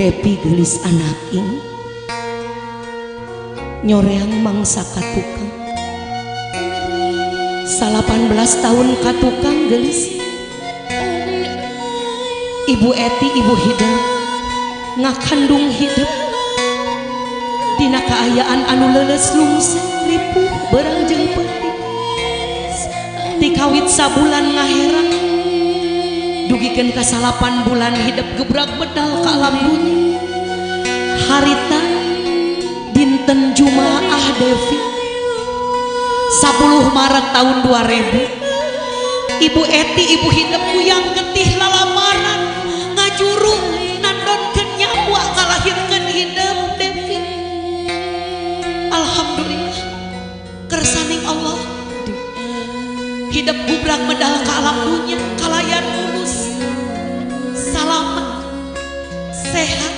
Depi geulis anaking nyoreang mangsa katukang 18 tahun katukang geulis. Ibu Eti ibu hidup ngakandung hidup dina kaayaan anu leuleus lungse ripuh beurang jeung peuting tikawit sabulan ngaherang dugikeun ka 8 bulan hidup gebrak medal ka alam dunya. Harita dinten Jumaah Devi 10 Maret tahun 2000 Ibu Eti ibu hidup kuyang getih lalamaran ngajuru nandonkeun nyawa kalahirkeun hidup Devi. Alhamdulillah kersaning Allah hidup gubrak medal ka alam dunya kalayan mulus salamet sehat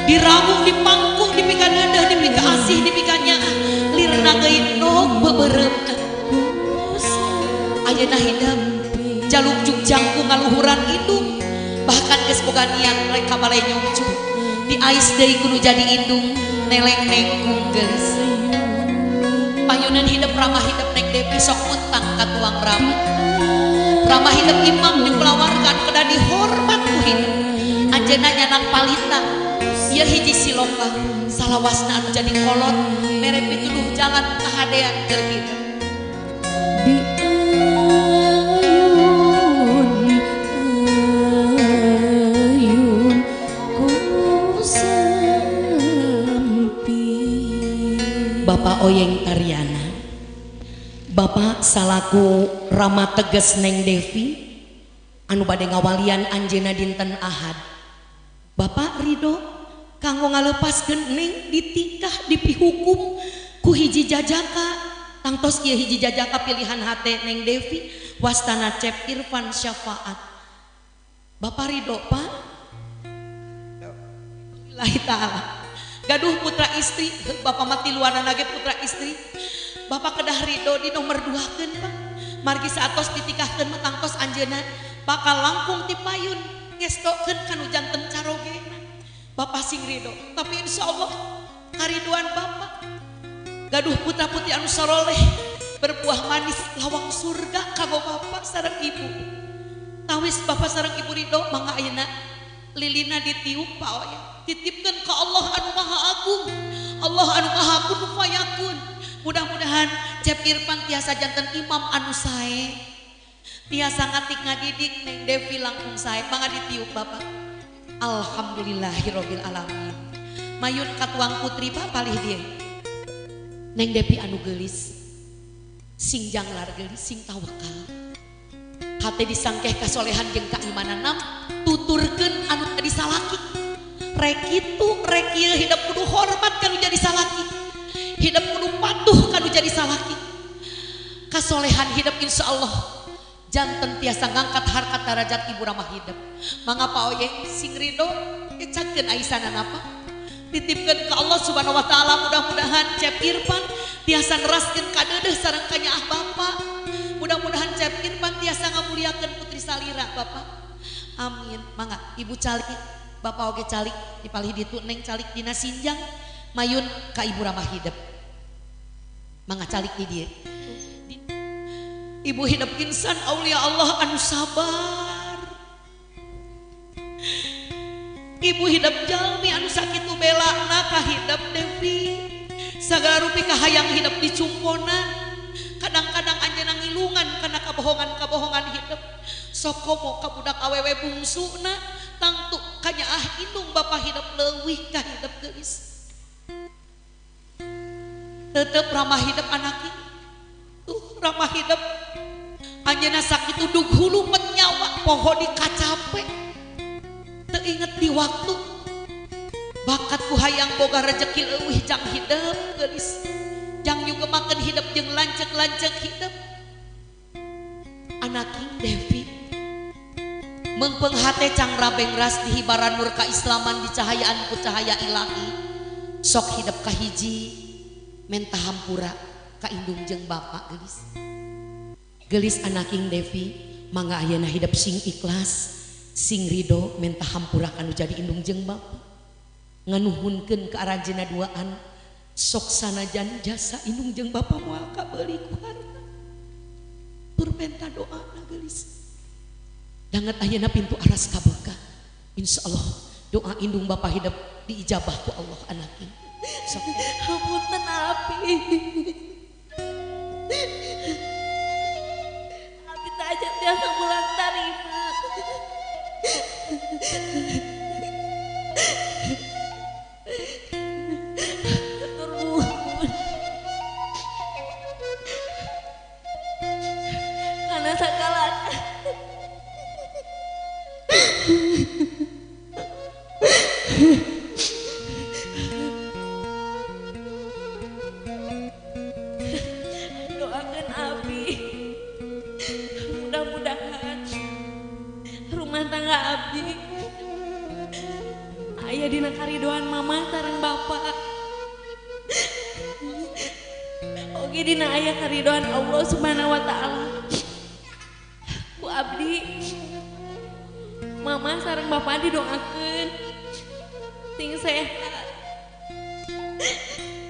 diramu dipangku dipika neudeuh dipika asih dipika nyaah lirna geuindog beubeureup. Ayeuna hidup jaluk jukjangku ngaluhuran indung bahkan geus boga niat rek ka balai nyungcung diais deui kudu jadi indung neleng nengkung geulis. Payunan hidup ramah hidup Neng Depi sok untang ka tuang ramah ramah hidup imam di kulawarga kedah dihormat ku hidup anjeunna nyanak palita ieu hiji siloka salawasna anu jadi kolot mere pituduh jalan kahadean keur hidup. Bapak Oyeng Tariana, Bapak salaku Rama Teges Neng Devi anu bade ngawalian anjeunna dinten Ahad. Bapak ridho kanggo ngalepaskeun Neng ditikah dipihukum ku hiji jajaka tangtos ieu hiji jajaka pilihan hate Neng Devi wastana Cep Irfan Syafaat. Bapak ridho Pak. Lillahi ta'ala. Gaduh putra istri, bapak mati luaran lagi putra istri. Bapak kedah ridho di nomor 2-keun Pak. Margi saatos ditikahkeun mah tangtos anjeunna bakal langkung ti payun ngestokeun kanu janten carogena. Bapak sing ridho, tapi insyaallah kariduan bapak. Gaduh putra putri anu saroleh berbuah manis lawang surga kanggo bapak sareng ibu. Tawis bapak sareng ibu ridho mangga ayeuna lilina ditiup Pak Oyeng. Titipkan ke Allah anu maha agung, Allah anu maha kun fayakun. Mudah-mudahan Cep Irfan tiasa janten imam anu sae, tiasa ngatik ngadidik Neng Devi langkung sae. Mangga ditiup bapak. Alhamdulillahirabbil alamin. Mayun katuang putri Pak palih dia. Neng Devi anu geulis, sing janglar geulis, sing tawakal. Hate disangkeh kasolehan jeung kaimanan nam tuturkeun anu tadi salaki. Rek kitu rek ieu hidup kudu hormat kanu jadi salaki, hidup kudu patuh kanu jadi salaki. Kasolehan hidup insyaallah janten tiasa ngangkat harkat darajat ibu ramah hidup. Mangga Pak Oyeng sing ridho ecakeun aisana napa titipkeun ke Allah Subhanahu wa taala. Mudah-mudahan Cep Irfan tiasa neraskeun kadeudeuh sareng kanyaah bapak. Mudah-mudahan Cep Irfan tiasa ngamuliakeun putri salira bapak. Amin. Mangga ibu calik bapak oge calik di palih ditu Neng calik dina sinjang mayun ka ibu ramah hidup. Mangga calik di dieu. Ibu hidup insan aulia Allah anu sabar. Ibu hidup jalmi anu sakitu belana ka hidup Devi. Sagala rupi kahayang hidup dicumponan. Kadang-kadang anjeunna ngilungan kana kabohongan-kabohongan hidup. Sok komo ka budak awewe bungsuna tangtu kanyaah indung bapak hidup leuwih ka hidup geulis. Tetep ramah hidup anaki. Tuh ramah hidup. Anjeunna sakitu dug hulu nyawa poho dikacape. Teu inget di waktu. Bakat ku hayang boga rejeki leuwih jang hidup geulis. Jang nyugemakeun hidup jeung lanceuk-lanceuk hidup. Anaking Devi mengpeng hate cang rabeng ras dihibaran nur kaislaman dicahayaan ku cahaya ilahi. Sok hidup kahiji menta hampura ka indung jeung bapak geulis. Geulis anaking Devi mangga ayeuna hidup sing ikhlas sing ridho menta hampura kanu jadi indung jeung bapak. Nganuhunkeun ka aranjeunna duaan sok sanajan jasa indung jeung bapa moal kabeuli ku harta. Tur menta doana geulis. Danget ayeuna pintu aras kabuka. Insyaallah doa indung bapa hidup diijabah ku Allah anak ini. Sok hapunten abi. Abi teh aja tiasa bulan tarima. Turun. Karena sakalana. Doakan abi, mudah-mudahan rumah tangga abi aya dina karidoan mama sareng bapak, oge dina aya karidoan Allah Subhanahu wa Ta'ala. Ku abdi mama sareng bapak didoakeun sing sehat,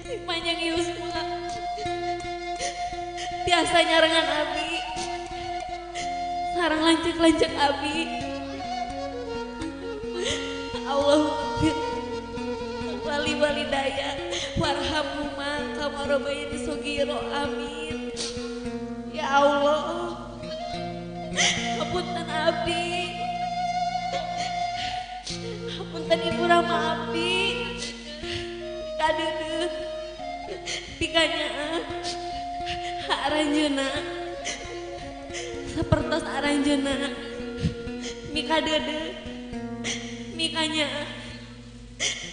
sing panjang yuswa, tiasa nyarengan abi, sareng lanceuk-lanceuk abi. Allah wali walidaya warhamhuma kama rabbayani shaghira, amin. Ya Allah, hapunten abdi, hapunten Ibu Rama abdi, kadeudeuh pikanyaah aranjeunna sapertos aranjeunna mikadeudeuh mikanyaah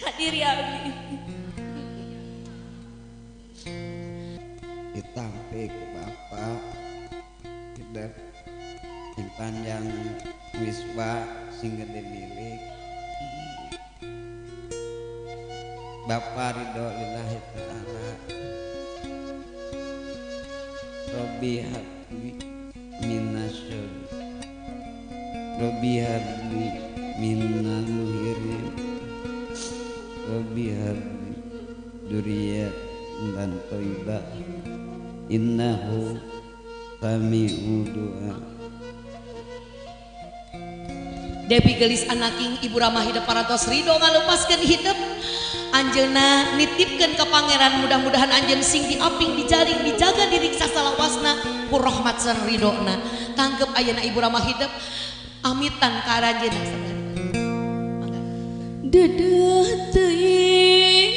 ka diri abdi. Ditampi ku bapak hidup sing panjang wiswa sing gede milik Bapak ridho lillahi ta'ala. Robbi habli minasyur, Robbi habli minal muhirin, Robbi habli duriyat dan thayyibah, innahu sami'u du'a. Depi gelis anaking Ibu Rama hidup parantos ridho ngalepaskeun hidup anjeunna nitipkeun ka pangeran, mudah-mudahan anjeun sing diaping dijaring dijaga diriksa salawasna ku rahmat sareng ridhona. Tanggep ayeuna Ibu Rama hidup amitan ka aranjeunna. Mangga. Dedeuh teuing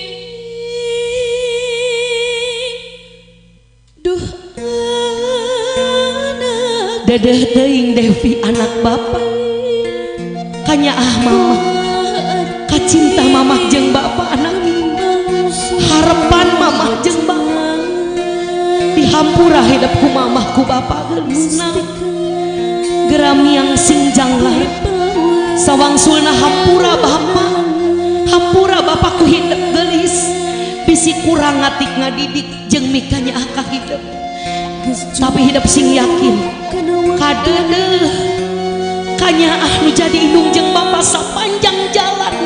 duh anak, dedeuh teuing Devi anak bapak, kanyaah mamah, kacinta mamah jeung bapak anak, harapan mamah jeung bapak dihampura hidup ku mamah ku bapak geulisna geramiang sing janglar sawangsulna hampura bapak, hampura bapakku hidup gelis bisi kurang ngatik ngadidik jeung mikanyaah ka hidup, tapi hidup sing yakin kadeudeuh kanyaah nu jadi indung jeung bapa sapanjang jalan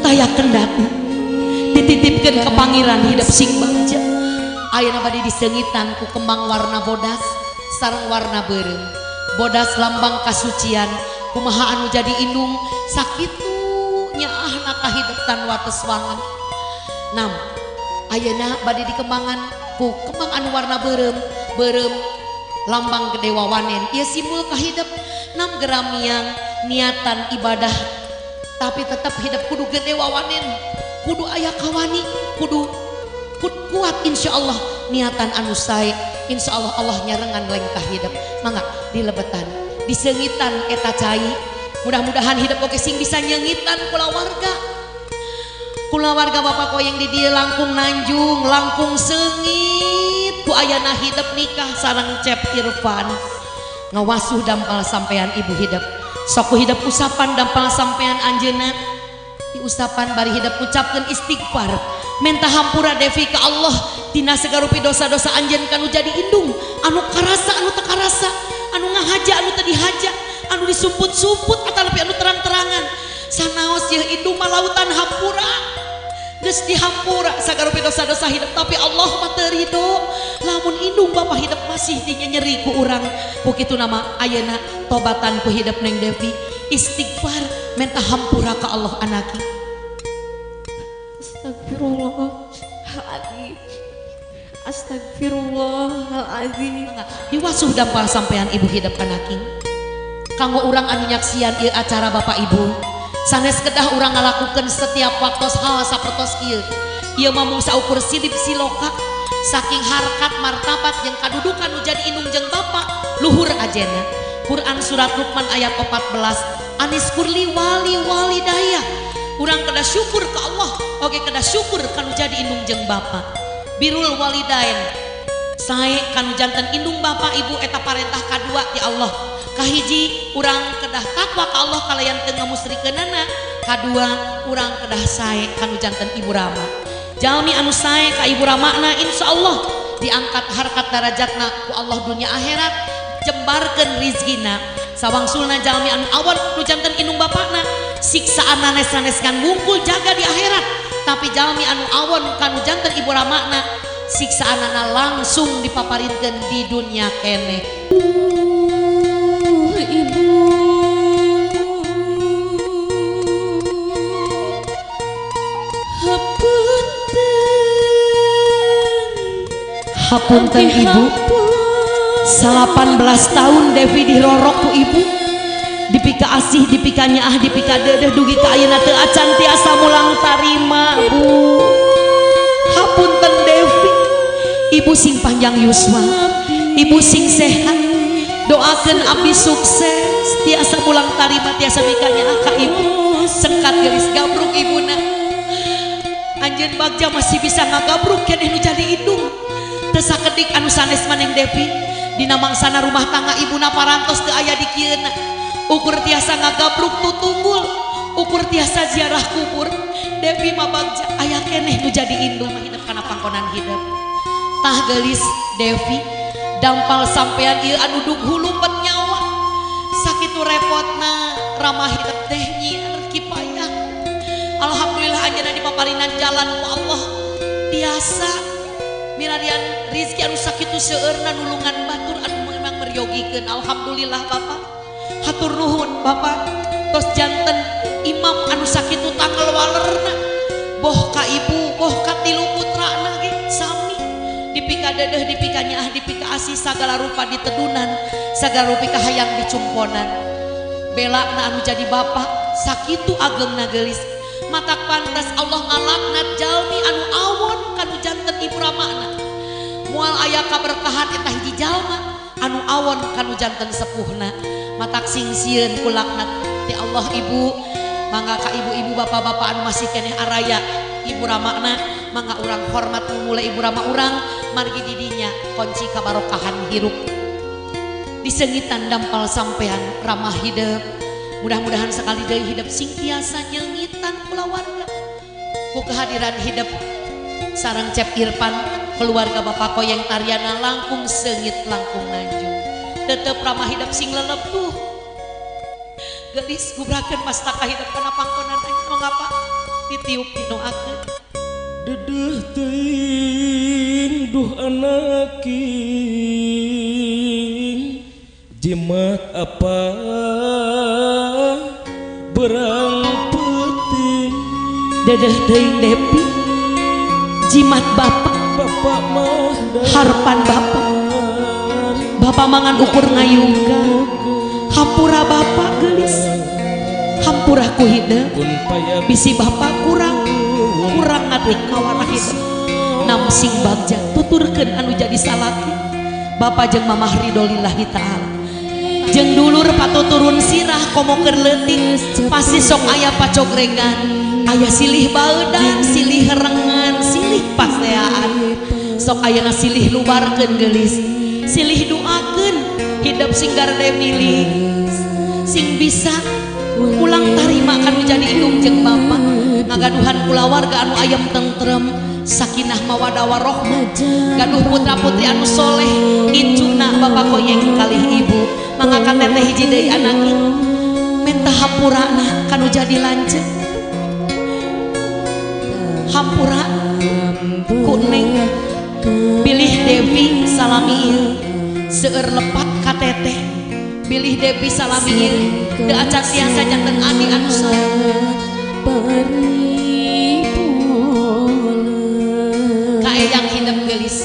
taya kendakna dititipkeun ka pangeran hidup sing bagja. Ayeuna bade diseungitan ku kembang warna bodas sareng warna beureum. Bodas lambang kasucian, kumaha anu jadi indung sakitu nyaahna ka hidup tan wates wangen. Nam ayeuna bade dikembangan ku kembang anu warna beureum, beureum lambang kedewa wanen, ieu simbol kahidup. Nam geramiang niatan ibadah tapi tetap hidup kudu gede wawanen, kudu aya kawani, kudu kuat insyaallah niatan anu sae, insyaallah Allah nyarengan lengkah hidup. Mangga dilebetan diseungitan eta cai, mudah-mudahan hidup oge sing bisa nyeungitan kulawarga, kulawarga bapak koyeng di dieu langkung nanjung langkung seungit ku ayana hidup nikah sareng Cep Irfan. Ngawasuh dampal sampean ibu hidup, sok ku hidup usapan dampal sampean anjeunna, diusapan bari hidup ucapkeun istighfar, menta hampura Devi ka Allah tina sagarupi dosa-dosa anjeun kanu jadi indung anu karasa anu teu karasa, anu ngahaja anu teu dihaja, anu disumput-sumput atawa anu terang-terangan. Sanaos yeuh indung mah lautan hampura. Geus dihampura sagarupi dosa-dosa hidup tapi Allah mah teu ridho. Lamun indung bapak hidup masih dinyenyeri ku urang. Ku kitu nama ayeuna tobatan ku hidup Neng Devi. Istighfar minta hampura ka Allah anaki. Astagfirullahaladzim. Astagfirullahaladzim. Diwasuh dampal sampean ibu hidup anaki. Kanggo urang anu nyaksian ieu acara bapak ibu. Sanes kedah urang ngalakukeun setiap waktos hal sapertos ieu. Ieu mah mung saukur silip siloka saking harkat martabat jeung kadudukan nu jadi indung jeung bapa luhur ajena. Quran surat Luqman ayat 14 anis kurli wali walidaya. Urang kedah syukur ka Allah, oge kedah syukur kanu jadi indung jeung bapa. Birrul walidain. Sae kanu janten indung bapa ibu eta parentah kadua ti Allah. Kahiji urang kedah takwa ka Allah kalayan teu ngamusrikeunana. Kadua urang kedah sae kanu janten ibu rama. Jalmi anu sae ka ibu ramana insyaallah diangkat harkat darajatna ku Allah dunia akhirat, jembarkeun rizkina. Sawangsulna jalmi anu awon nu janten indung bapakna siksaan nanes-nanes ngan wungkul jaga di akhirat. Tapi jalmi anu awon kanu janten ibu ramana siksaanana langsung dipaparinkeun di dunia keneh. Ibu hapunten, hapunten ibu. 18 tahun Devi dirorok ku ibu, dipika asih, dipika nyaah, dipika dedeh dugi ka ayeuna teu acan tiasa mulang tarima bu. Hapunten Devi, ibu sing panjang yuswa, ibu sing sehat, doakan abdi sukses tiasa pulang tarima tiasa mikanya ka ibu. Sengkat gelis gabruk ibuna, anjeun bagja masih bisa ngagabruk keneh nu jadi indung. Teu sakedik anu sanes maneng Devi dina mangsana rumah tangga ibuna parantos teu aya di kieuna. Ukur tiasa ngagabruk tutunggul, ukur tiasa ziarah kubur. Devi mah bagja aya keneh nu jadi indung mah hidup kana pangkonan hidup. Tah gelis Devi dampal sampean ieu anu dug hulupet nyawa. Sakitu repotna ramah hidup teh nyiar kipayah. Alhamdulillah anjeunna dipaparinan jalan ku Allah. Tiasa milarian rizki anu sakitu seueurna nulungan batur anu memang meryogikeun. Alhamdulillah Bapak. Hatur nuhun Bapak. Tos janten imam anu sakitu tanggal walerna. Boh ka ibu, boh ka tilu putrana ge sami. Dipika dedeh, dipika nyaah, dipika asih sagala rupa ditedunan, sagala rupi kahayang dicumponan. Belakna anu jadi bapak sakitu agengna geulis. Matak pantas Allah ngalaknat jalmi anu awon kanu janten ibu ramana. Moal aya kaberkahan eta hiji jalma anu awon kanu janten sepuhna. Matak sing sieun ku laknat ti Allah ibu. Mangga ka ibu-ibu bapak-bapak anu masih keneh araya ibu ramana, mangga urang hormat mulai ibu rama urang margi didinya kunci kabarokahan hirup. Disengitan dampal sampean ramah hidup. Mudah-mudahan sekali deui hidup sing tiasa nyengitan kulawarga. Ku kehadiran hidup sareng Cep Irfan keluarga Bapak Koyeng Tariana langkung seungit langkung nanjung. Tetep ramah hidup sing lelepuh. Gelis gubrakeun mastaka hidup kana pangkonan anjeun mangapa ditiup dinoakeun. Dedeh teuing duh anaking jimat apa berang putih. Dedeh teuing Depi jimat bapak, bapak mah harpan bapak, bapak mangan ukur ngayungga. Hampura bapak gelis, hampura ku hidup bisi bapak kurang kurang ngatik kawarah hidup. Nam sing bagja tuturkeun anu jadi salaki. Bapak jeung mamah ridho lillahi ta'ala. Jeung dulur patuturun sirah komo keur leutik pasti sok aya pacogrengan, aya silih baeudan, silih rengan, silih paseaan. Sok ayana silih lubarkeun geulis, silih duakeun hidup sing garde milik, sing bisa pulang tarima kanu jadi indung jeung bapak. Ngagaduhan kulawarga anu ayem tentrem, sakinah mawadah warohmah, gaduh putra putri anu soleh, incuna bapak Koyeng kalih ibu. Mangga ka teteh hiji deui anaki minta hampurana kanu jadi lanceuk. Hampura ku Neng bilih Devi salami ieu seueur lepat ka teteh, bilih Devi salami ieu teu acan tiasa janten adi anu sae. Kaeyang hidep geulis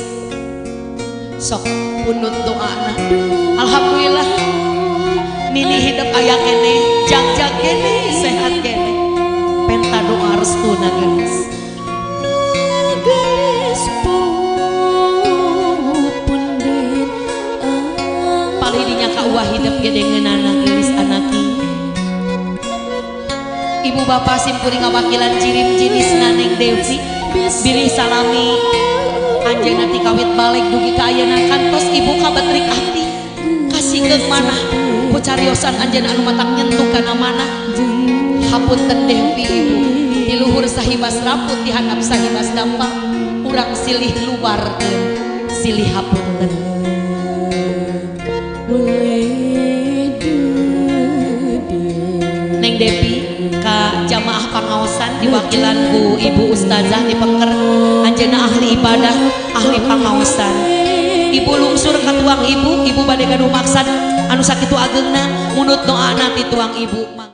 sok pundut doana. Alhamdulillah nini hidup aya keneh, jagjag keneh, sehat keneh, penta doa restuna geulis. Palih dinya ka uah hidup gede ngeunana geulis anaki. Ibu bapak simkuring ngawakilan jirim jinis Neng Devi bilih salami anjeunna ti kawit balik dugi ka ayeuna kantos ibu kabetrik hati kasinggeung manah ku cariosan anjeunna anu matak nyentuh kana manah. Hapunten Devi ibu di luhur sahibas rambut di handap sahibas dampak urang silih luarkeun silih hapunten. Neng Devi ka jamaah pangaosan diwakilan ku ibu ustazah di pengker anjeunna ahli ibadah ahli pangaosan. Ibu lungsur ka tuang ibu, ibu bade gaduh maksad anu sakitu ageungna munut doana ti tuang ibu.